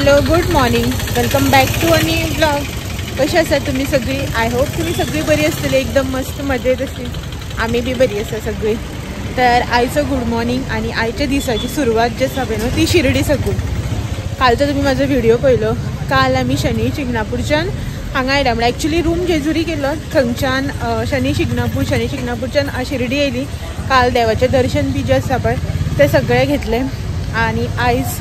Hello good morning, welcome back to a new blog. कशी आसा तुम्ही सगळी? I hope तुम्ही सगळी बरी आसतली, एकदम मस्त मजेत आसली. आमी बी बरी आसा सगळी. तर आयचो गुड मॉर्निंग आणि आयच्या दिसाची सुरवात जी आसा पळय न्हू ती शिर्डी साकून. कालचो तुमी म्हाजो व्हिडिओ पळयलो. काल आमी शनी शिंगणापूरच्यान हांगा आयल्या, म्हळ्यार एक्चुली रूम जेजुरी केलो, थंयच्यान शनी शिंगणापूर, शनी शिंगणापूरच्यान शिर्डी येयली. काल देवाचें दर्शन बी जें आसा पळय तें सगळें घेतलें. आनी आयज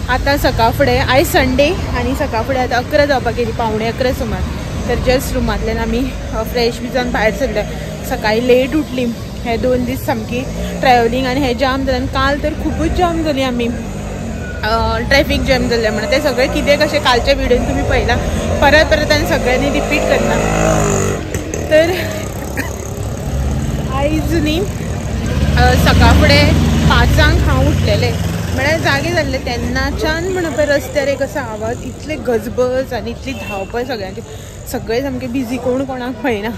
आतां सकाळ फुडें, आयज संडे आनी सकाळ फुडें आतां 11 जावपाक गेली, 10:45 सुमार. तर जस्ट रुमांतल्यान आमी फ्रेश बी जावन भायर सरले. सकाळी लेट उठली, हे 2 दीस सामकी ट्रॅव्हलिंग आनी हे जाम जालें. आनी काल तर खुबूच जाम जाली आमी, ट्रॅफिक जॅम जाल्लें म्हणून. तें सगळें कितें कशें कालच्या व्हिडियोन तुमी पळयलां, परत परत आनी सगळ्यांनी रिपीट करना. तर आयज न्ही सकाळ फुडें 5 हांव उठलेलें, म्हळ्यार जागे जाल्ले तेन्नाच्यान. म्हणून पळय रस्त्यार एक असो आवाज, इतले गजबज आनी इतली धांवपळ सगळ्यांची, सगळे सामके बिजी, कोण कोणाक पळयना,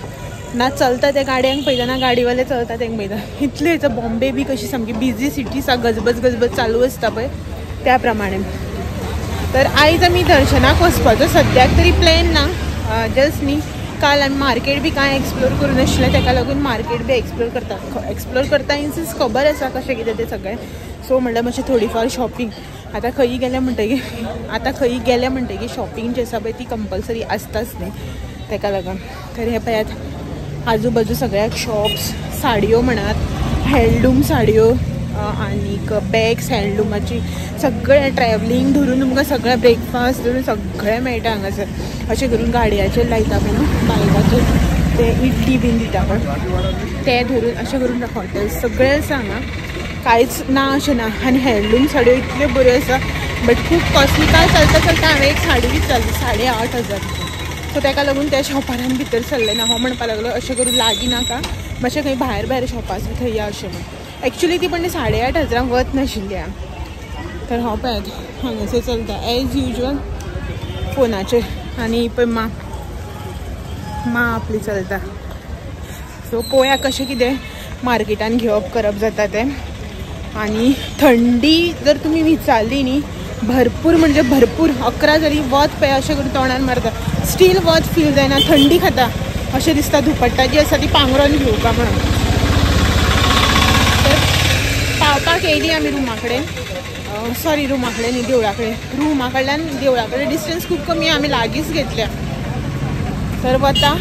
ना चलता त्या गाडयांक पळयता ना गाडीवाले चलता तेंक पळयता. इतले बॉम्बे बी कशी सामकी बिजी सिटी सा, गजबज गजबज चालू आसता पळय त्या प्रमाणे. तर आयज आमी दर्शनाक वचपाचो सद्याक तरी प्लॅन ना, जस्ट न्ही काल आमी मार्केट बी कांय एक्सप्लोर करूं नाशिल्लें, तेका लागून मार्केट बी एक्सप्लोर करता, एक्सप्लोर करता इन सेन्स खबर आसा कशें कितें तें सगळें. सो म्हणल्यार मातशें थोडी फार शॉपिंग. आतां खंयी गेलें म्हणटगीर, आतां खंयी गेलें म्हणटगीर शॉपिंग जी आसा पळय ती कंपल्सरी आसताच न्ही, तेका लागून. तर हे पळयात आजूबाजू सगळ्याक शॉप्स, साडयो म्हणात, हँडलूम साडयो आनीक बॅग्स हँडलुमाची, सगळें ट्रॅव्हलिंग धरून तुमकां सगळें ब्रेकफास्ट धरून सगळें मेळटा हांगासर. अशें करून गाडयाचेर लायता पळय न्हू बायकाचेर ते इडली बीन दिता पळय ते धरून, अशें करून हॉटेल्स सगळें आसा हांगा, कांयच ना अशें ना. आनी हँडलूम साडयो इतल्यो बऱ्यो आसा, बट खूब कॉस्टली. काल चलता चलता हांवें एक साडी विचारली 8,500. सो तेका लागून त्या शॉपारान भितर सरलें ना. हो म्हणपाक लागलो अशें करून लागीं नाका, मातशें खंय भायर भायर शॉपां आसा थंय या अशें म्हण. एक्चुली ती पण 8,500 वत नाशिल्ली. तर हो पळयात हांगासर चलता एज युजल फोनाचेर. आनी पळय मा मा आपली चलता. सो पळोवया कशें कितें मार्केटान घेवप करप जाता तें. आनी थंडी जर तुमी विचारली न्ही, भरपूर म्हणजे भरपूर. 11 जाली वत पळय अशें करून तोंडान मारता, स्टील वत फील जायना, थंडी खाता अशें दिसता. दुपट्टा जी आसा ती पांगरोन घेवका म्हणून. तर पावपाक येयली आमी रुमा कडेन, सॉरी रुमा कडेन न्ही देवळा कडेन. रुमा कडल्यान देवळा कडेन डिस्टन्स खूब कमी, आमी लागींच घेतल्या. तर वता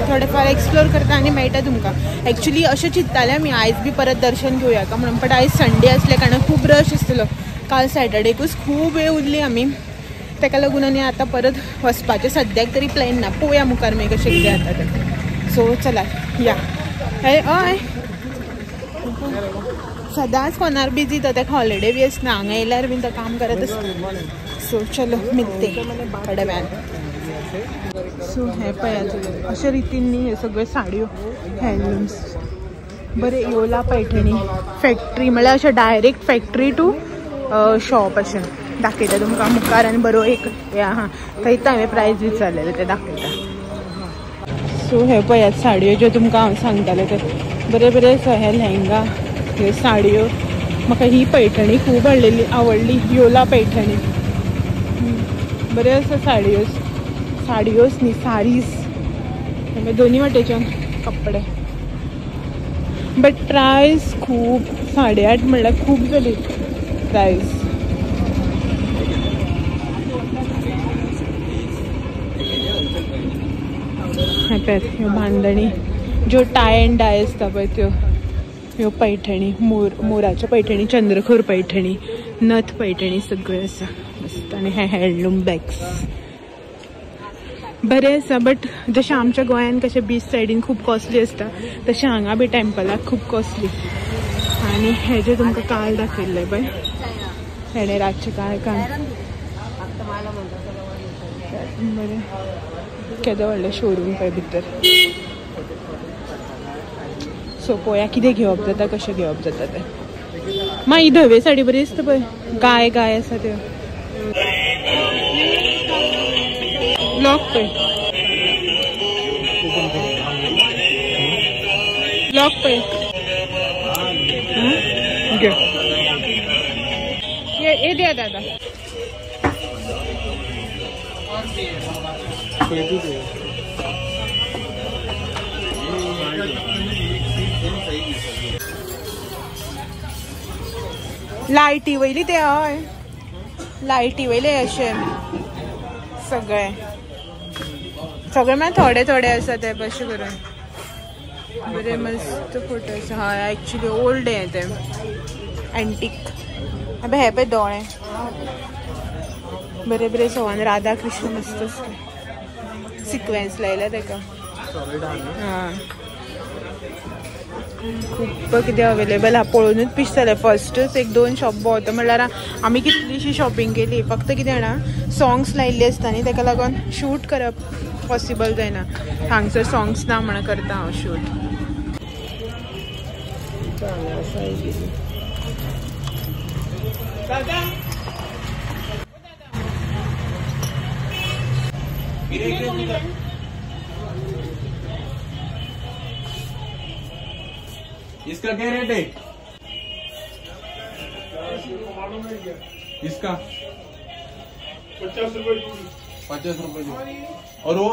थोडेफार एक्सप्लोर करता आनी मेळटा तुमकां. एक्चुली अशें चिंत्तालें आमी आयज बी परत दर्शन घेवया का म्हणून, बट आयज संडे आसले कारणान खूब रश आसतलो. काल सॅटर्डेकूच खूब वेळ उरली आमी, तेका लागून आनी आतां परत वचपाचें सद्याक तरी प्लॅन ना. पळोवया मुखार मागीर कशें कितें जाता तें. सो चला या. हय हय सदांच फोनार बिजी, तो तेका हॉलिडे बी आसना, हांगा येयल्यार बीन तो काम करत आसता. सो चलो मिलते थोड्या वेळान. सो हे पळयात अशे रितीन न्ही हे सगळे साडयो हँडलूम्स बरे. योला पैठणी फॅक्टरी म्हळ्यार अशें डायरेक्ट फॅक्टरी टू शॉप अशें दाखयता तुमकां मुखार. आनी बरो एक हे आहा थंयच हांवें प्रायस विचारलेलें तें दाखयता. सो हे पळयात साडयो ज्यो तुमकां हांव सांगतालें ते बरे बरे आसा. हे लेहंगा, ह्यो साडयो, म्हाका ही पैठणी खूब आवडली, योला पैठणी. बऱ्यो आसा साडयो, साडयोच न्ही सारीज, दोन्ही वाटेच्यान कपडे. बट प्रायस खूब, 8.5 म्हणल्यार खूब जाली प्रायस. ह्यो बांदणी ज्यो टाय एंड डाय आसता पळय त्यो, ह्यो पैठणी, मोराच्यो पैठणी, चंद्रखोर पैठणी, नथ पैठणी सगळें आसा मस्त. आनी हे हँडलूम बॅग्स बरें आसा, बट जशें आमच्या गोंयान कशें बीच सायडीन खूब कॉस्टली आसता तशें हांगा बी टेम्पलाक खूब कॉस्टली. आनी हें जें तुमकां काल दाखयल्लें पळय हेणें रातचें कांय कांय बरें केदो व्हडलें शोरूम पळय भितर. सो पळोवया कितें घेवप जाता, कशें घेवप जाता तें. मागीर धवे साडी बरी दिसता पळय, गाय गाय आसा त्यो. लॉक पळय, लॉक पळय. ये द्या दादा. लायटी वयली ते हय लायटी वयले अशे सगळे सगळे म्हळ्यार थोडे थोडे आसा ते कशें करून बरे मस्त फोटो आसा. हय एक्चुली ओल्ड हे ते एंटीक. अबे हे पळय दोळे बरे बरे सोवान राधा कृष्ण मस्त आसता सिक्वेन्स लायला तेका. हां खूब कितें अवेलेबल आहा पळोवनूच पिश जालें. फर्स्टच एक दोन शॉप भोंवता म्हणल्यार आमी कितलीशी शॉपिंग केली. फक्त कितें जाणा सॉंग्स लायिल्ली आसता न्ही तेका लागून शूट करप पॉसिबल जायना. हांगसर सॉंग्स ना म्हणून करता हांव शूट. इसका क्या रेट है? इसका 50 रुपए. 50 रुपए. और वो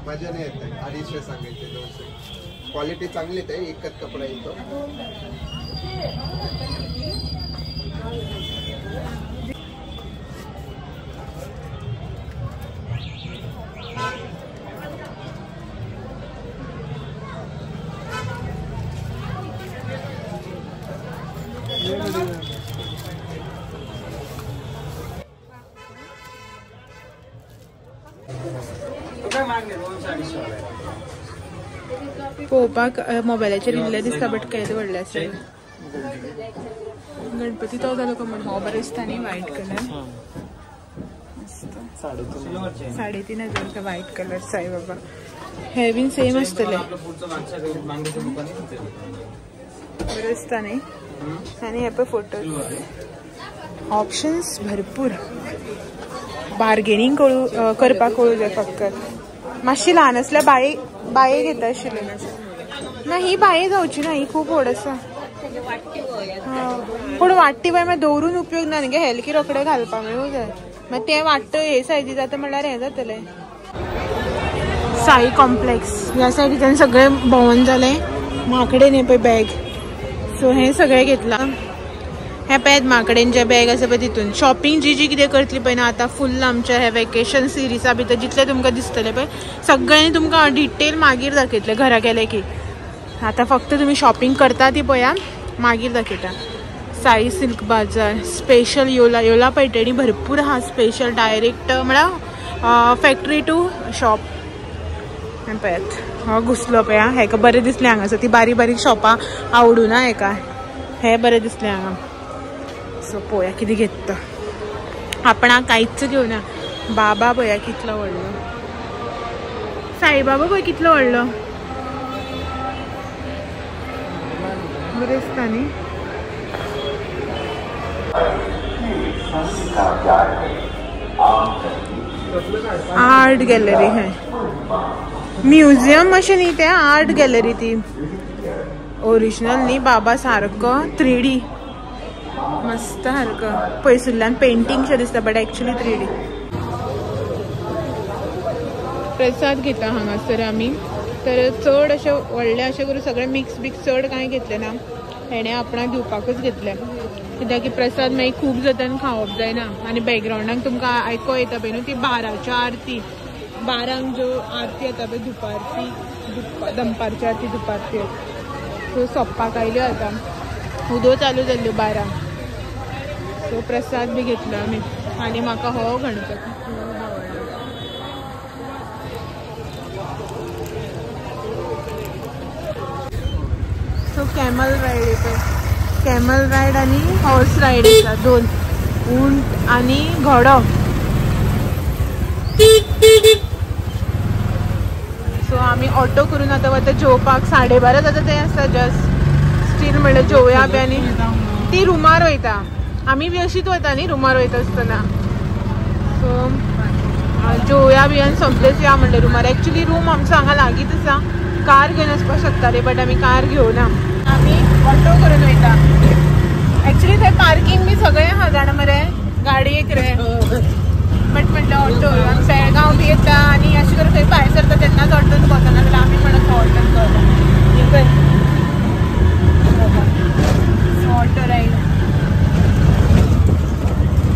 मजा नाही येत. 250 सांगायचे 200. क्वालिटी चांगलीच आहे, एकच कपडा येतो. पळोवपाक मोबायलाचेर इल्लें दिसता बट केदे व्हडलें आसा. गणपती तो जालो काय म्हण हो बरो दिसता न्ही white colour. 3500 white colour Sai Baba. हे बीन सेम आसतले बरें दिसता न्ही. आनी हे पळय फोटो ऑप्शन्स भरपूर. बार्गेनींग कळू करपाक कळूं जाय फक्त. मातशी ल्हान आसल्यार बाये बाये घेता आशिल्ले ना. ही बाये जावची ना, ही खूब व्हड आसा. पूण वाडटी बाय मागीर दवरून उपयोग ना न्ही गे. हेल की रोखडे घालपाक मेळूं जाय. मागीर तें वाडट हे सायजी जाता म्हणल्यार हें जातलें. साई कॉम्प्लेक्स ह्या सायडीच्यान सगळें भोंवन जालें. माकडेन हें पळय बॅग सो हें सगळें घेतलां. हें पळयात माकडेन जें बॅग आसा पळय तितून शॉपिंग जी जी कितें करतली पळय ना आतां फुल्ल आमच्या ह्या वेकेशन सिरिजा भितर जितलें तुमकां दिसतलें पळय सगळ्यांनी तुमकां डिटेल मागीर दाखयतलें घरा गेलें की. आतां फक्त तुमी शॉपिंग करता ती पळया मागीर दाखयता. साई सिल्क बाजार स्पेशल योला योला पैठणी भरपूर आहा स्पेशल डायरेक्ट म्हळ्यार फॅक्टरी टू शॉप. हें पळयात हो घुसलो पळया. हेका बरें दिसलें हांगासर ती बारीक बारीक शॉपां आवडूना हेका. हें बरें दिसलें हांगा. सो पळोवया कितें घेता. आपणाक कांयच घेवना. बाबा पळया कितलो व्हडलो. साईबाबा पळय कितलो व्हडलो. बरें दिसता न्ही. आर्ट गॅलरी है म्युझियम अशें न्ही तें आर्ट गॅलरी ती ओरिजिनल न्ही बाबा सारको 3D मस्त सारको पयसुल्ल्यान पेंटींग शें दिसता बट एक्चुली 3D. प्रसाद घेता हांगासर आमी. तर चड अशें व्हडलें अशें करून सगळें मिक्स बिक्स चड कांय घेतलें ना. हेणें आपणाक दिवपाकूच घेतलें कित्याक की प्रसाद मागीर खूब जाता आनी खावप जायना. आनी बॅकग्रावंडाक तुमकां आयको येता पळय न्हू ती 12च्या आरती. 12 ज्यो आरती येता पळय दुपारची दनपारची आरती दुपारची. सो सोंपपाक आयल्यो आतां. उदो चालू जाल्ल्यो 12. सो प्रसाद बी घेतलो आमी. आनी म्हाका हो गणपती खूब आवडलो. कॅमल रायड पळय, कॅमल रायड आनी हॉर्स रायड आसा दोन, उंट आनी घोडो. सो आमी ऑटो करून आतां वता जेवपाक. 12:30 जाता तें आसा जस्ट स्टील म्हणल्यार जेवया बी आनी ती रुमार वयता. आमी बी अशीच वता न्ही रुमार वयता आसतना. सो जेवया बी आनी सोंपलेच या म्हणलें रुमार. एक्चुली रूम आमचो हांगा लागींच आसा, कार घेवन वचपाक शकताले बट आमी कार घेवना, आमी ऑटो करून वयता. एक्चुली थंय पार्किंग बी सगळें आहा जाणा मरे गाडयेक रे, बट म्हटलं ऑटो आमी बेळगांव बी येता आनी अशें करून खंय भायर सरता तेन्नाच ऑटोन वचना जाल्यार आमी म्हणत ऑटोन करता. ऑटो रायड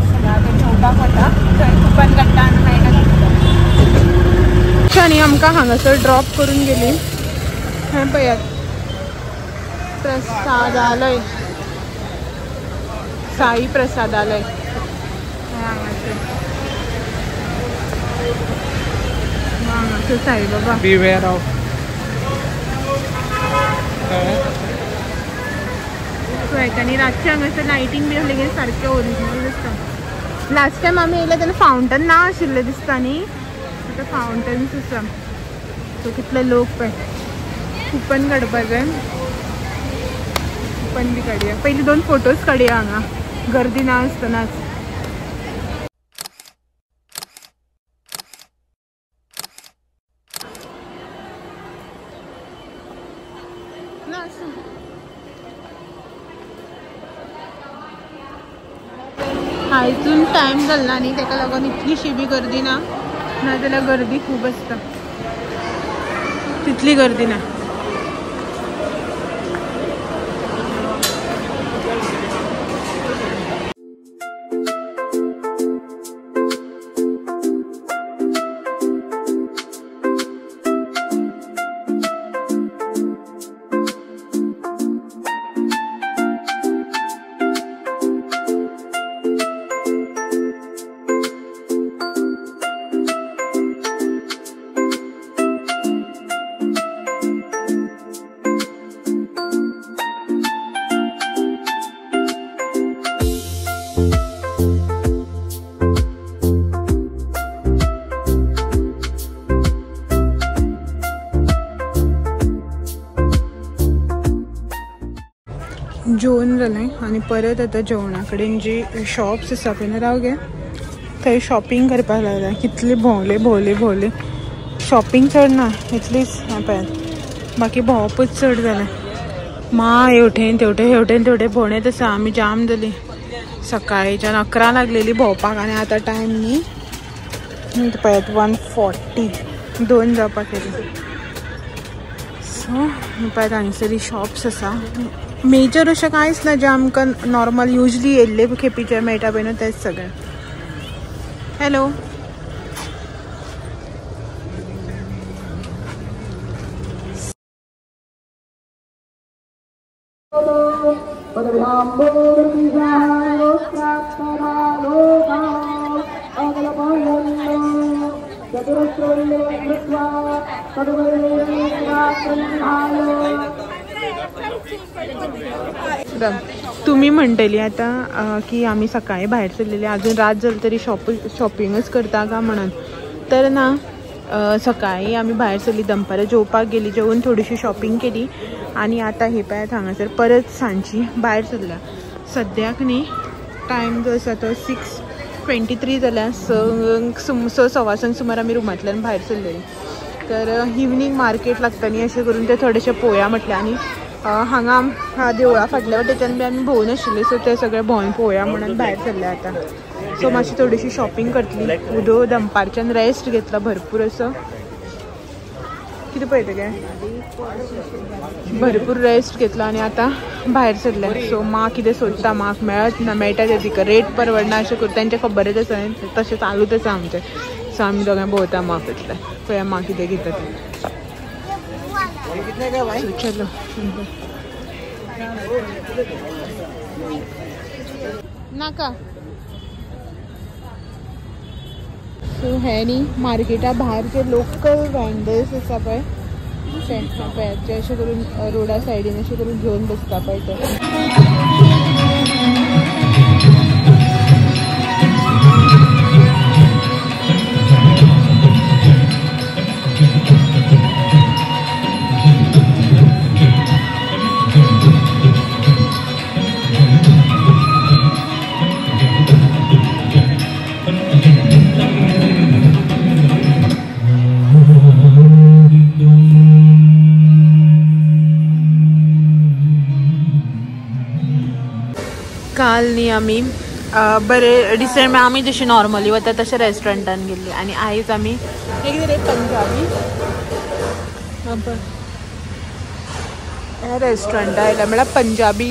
सगळ्या जेवपाक वता, थंय कुपन काडटा आनी मेळटा. आनी आमकां हांगासर ड्रॉप करून गेली. हें पळयात प्रसादालय, साई प्रसादालय हांगासर. हांगासर साईबाबा. Beware of. आनी रातचें हांगासर लायटींग बी आसलें सारकें ओरिजिनल दिसता. लास्ट टायम आमी येयले तेन्ना फावंटन ना आशिल्लें दिसता न्ही, आतां फावंटन्स आसा. सो कितले लोक पळय. कुपन काडपा जाय, कुपन बी काडया. पयलीं 2 फोटोज काडया हांगा गर्दी ना आसतनाच. ना आसूं. आयजून टायम जाल्ला न्ही तेका लागून इतलीशी बी गर्दी ना, नाजाल्यार गर्दी खूब आसता, तितली गर्दी ना. जेवण जालें आनी परत आतां जेवणा कडेन जी शॉप्स आसा पळय न्हू राव गे, थंय शॉपिंग करपाक लागल्या. कितले भोंवले भोंवले भोंवले, शॉपिंग चड ना इतलीच पळयात, बाकी भोंवपूच चड जालें. मा हेवटेन तेवटेन हेवटेन तेवटेन भोंवणेत आसा. आमी जाम जाली सकाळच्यान 11 लागलेली भोंवपाक आनी आतां टायम न्ही पळयात 1:40, 2 जावपाक येयली. सो पळयात हांगसर शॉप्स आसा. मेजर अशें कांयच ना जें आमकां नॉर्मल युजली येयल्ले खेपी जे मेळटा पळय न्हू तेंच सगळें. हॅलो, तुम्ही म्हणटली आतां की आमी सकाळी भायर सरलेली अजून रात जाली तरी शॉपिंगच करता का म्हणून, तर ना. सकाळी आमी भायर सरली, दनपारां जेवपाक गेली, जेवून थोडीशी शॉपिंग केली आनी आतां हे पळयात हांगासर परत सांजची भायर सरल्या. सद्याक न्ही टायम जो आसा तो 6:23 जाल्या. 6 सव्वा 6 सुमार आमी रुमांतल्यान भायर सरलेली. तर इवनींग मार्केट लागता न्ही अशें करून ते थोडेशें पळोवया म्हटलें. आनी हांगा देवळा फाटल्या वटेच्यान बी आमी भोंवून आशिल्ले, सो ते सगळे भोंवन पळोवया म्हणून भायर सरले आतां. सो मातशी थोडीशी शॉपिंग करतली. उदो दनपारच्यान रेस्ट घेतला भरपूर असो, कितें पळयता गे, भरपूर रेस्ट घेतला आनी आतां भायर सरले. सो माँ कितें सोदता, म्हाका मेळत ना, मेळटा तें तिका रेट परवडना अशें करून तेंचें खबरच आसा, तशें चालूच आसा आमचें. सो आमी दोगांय भोंवता माँ फाटल्यान, पळया माँ कितें घेता तें. चलो नाका. सो हे न्ही मार्केटा भायर जे लोकल वेंडर्स आसा पळय अशें पळयात जे अशें करून रोडा सायडीन अशें करून घेवन बसता पळय ते. काल न्ही आमी बरे डिसंट आमी जशी नॉर्मली वता तशें रेस्टॉरंटान गेल्ली आनी आयज आमी एक रे पंजाबी ह्या रेस्टॉरंटा आयला म्हळ्यार पंजाबी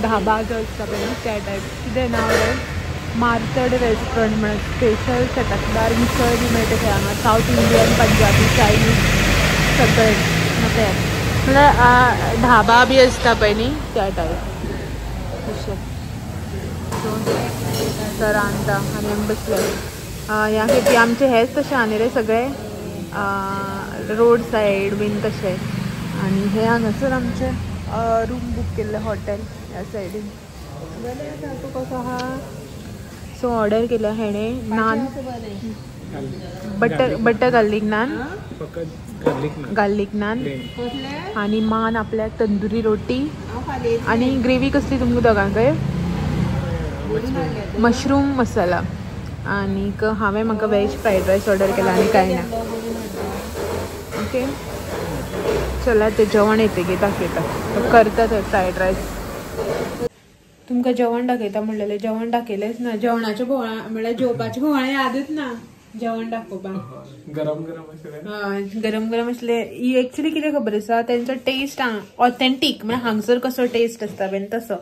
ढाबा जो आसता पळय न्ही त्या टायप. कितें नांव रे, मार्तड रेस्टॉरंट म्हणून स्पेशल चटकदार मिसळ बी मेळटा थंय हांगा. सावथ इंडियन, पंजाबी, चायनीज सगळें पळयात. म्हळ्यार ढाबा बी आसता पळय न्ही त्या टायप अशें. सर आणता आनी आमी बसले. ह्या खेपी आमचे हेच तशें आनी रे सगळे रोड सायड बीन तशें. आनी हे हांगासर आमचे रूम बूक केल्ले हॉटेल ह्या सायडीन. सारको कसो आहा. सो ऑर्डर केलं हेणे naan, butter garlic naan, garlic naan आनी मान आपल्या तंदुरी रोटी आनी ग्रेवी कसली तुमकां दोगांकय मशरूम मसाला. आनीक हांवें म्हाका वॅज फ्रायड रायस ऑर्डर केला आनी कांय ना. ओके चला ते जेवण येतकीर दाखयता करता थंय फ्रायड रायस. तुमकां जेवण दाखयता म्हणलेलें, जेवण दाखयलेंच ना. जेवणाचे भोवळा म्हळ्यार जेवपाचे भोवळा यादूच ना जेवण दाखोवपाक. गरम गरम आसलें, गरम गरम आसलें. ही एक्चुली कितें खबर आसा, तेंचो टेस्ट ऑथेंटीक म्हळ्यार हांगसर कसो टेस्ट आसता पळय तसो.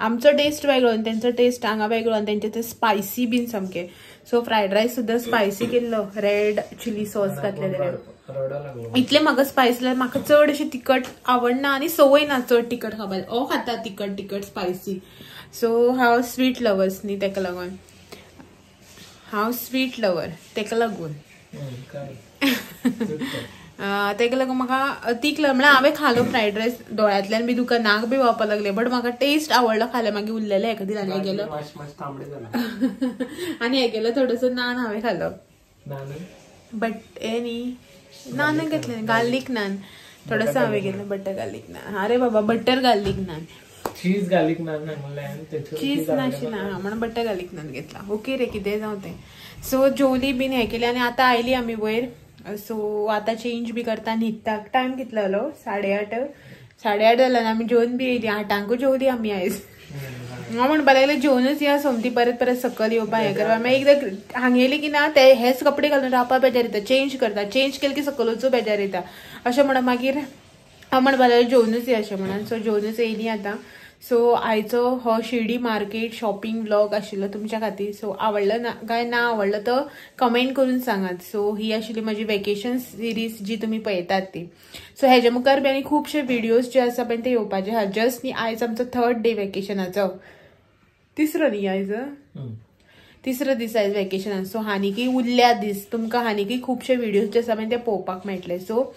आमचो टेस्ट वेगळो आनी तेंचो टेस्ट हांगा वेगळो आनी तेंचे ते स्पायसी बीन सामके. सो फ्रायड रायस सुद्दां स्पायसी केल्लो, रेड चिली सॉस घातलेले. इतले म्हाका स्पायसी जाल्यार म्हाका चड अशें तिखट आवडना आनी संवय ना चड तिखट खावपाक. ओ खाता तिखट तिखट स्पायसी. सो हांव स्वीट लवर्स न्ही तेका लागून, हांव स्वीट लवर तेका लागून तेका लागून म्हाका तीख म्हळ्यार हांवें खालो फ्रायड रायस, दोळ्यांतल्यान बी दुकान नाक बी व्हांवपाक लागलें, बट म्हाका टेस्ट आवडलो. खालें मागीर उरलेलें एका दीस आनी हेगेलो आनी हेगेलो थोडोसो नान हांवें खालो. बट हे न्ही नान घेतलें, गार्लीक नान थोडोसो हांवें घेतलें, बटर गार्लीक नान. अरे बाबा butter garlic naan, cheese garlic naan सांगलें, चीज नाशिल्लें म्हणून बटर गार्लीक नान घेतला. ओके रे कितें जावं तें. सो जेवली बीन हें केलें आनी आतां आयली आमी वयर. सो आतां चेंज बी करता न्हिदता. टायम कितलो जालो, 8:30 8:30 जालो आनी आमी जेवन बी येयली. 8:00 जेवली आमी आयज. हांव म्हणपाक लागलें जेवनूच या सोमती परत परत सकयल येवपाक हें करपाक. मागीर एकदां हांगा येयली की ना ते हेच कपडे घालून रावपाक बेजार येता, चेंज करता, चेंज केले की सकयल वचूं बेजार येता अशें म्हणून मागीर हांव म्हणपाक लागलें जेवनूच या अशें म्हणून. सो जेवनूच येयली आतां. सो आयचो हो शिर्डी मार्केट शॉपिंग व्लॉग आशिल्लो तुमच्या खातीर. सो आवडलो ना काय ना आवडलो तो कमेंट करून सांगात. सो ही आशिल्ली म्हजी वेकेशन सिरीज जी तुमी पळयतात ती. सो हेजे मुखार बी आनी खुबशे व्हिडियोज जे आसा पळय ते येवपाचे आहा. जस्ट न्ही आयज आमचो थर्ड डे वेकेशनाचो, तिसरो न्ही आयज, तिसरो दीस आयज वेकेशनाचो. सो हानिकय उरल्या दीस तुमकां हानिकय खुबशे व्हिडियोज जे आसा पळय ते पळोवपाक मेळटले. So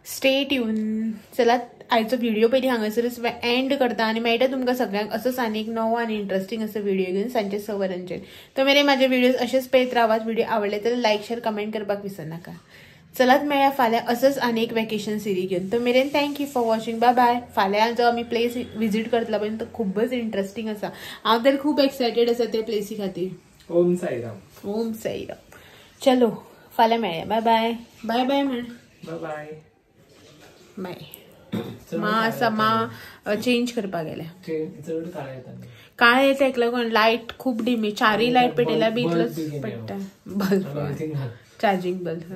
stay tune. चलात आयचो व्हिडिओ पयलीं हांगासरच एंड करता आनी मेळटा तुमकां सगळ्यांक असोच आनी एक नवो आनी इंट्रस्टींग असो व्हिडिओ घेवन सांजचे 6 वरांचेर. तो मेरेन म्हाजे व्हिडियोज अशेच पळयत रावात. व्हिडिओ आवडले तर लायक शेअर कमेंट करपाक विसरनाका. चलात मेळया फाल्यां असोच आनी एक वेकेशन सिरीज घेवन. तो मेरेन thank you for watching, bye bye. फाल्यां जो आमी प्लेस विजीट करतला पळय तो खूबच इंट्रस्टींग आसा. हांव तर खूब एक्सायटेड आसा ते प्लेसी खातीर. ओम साईराम, ओम साईराम. चलो फाल्यां मेळया, बाय बाय. बाय बाय म्हण, बाय बाय बाय. मा आसा मा चेंज करपाक गेल्या. चड काळे येता, काळे येता तेका लागून लायट खूब डिमी, चारय लायट पेटयल्यार बी इतलोच पडटा. Bulb, charging bulb.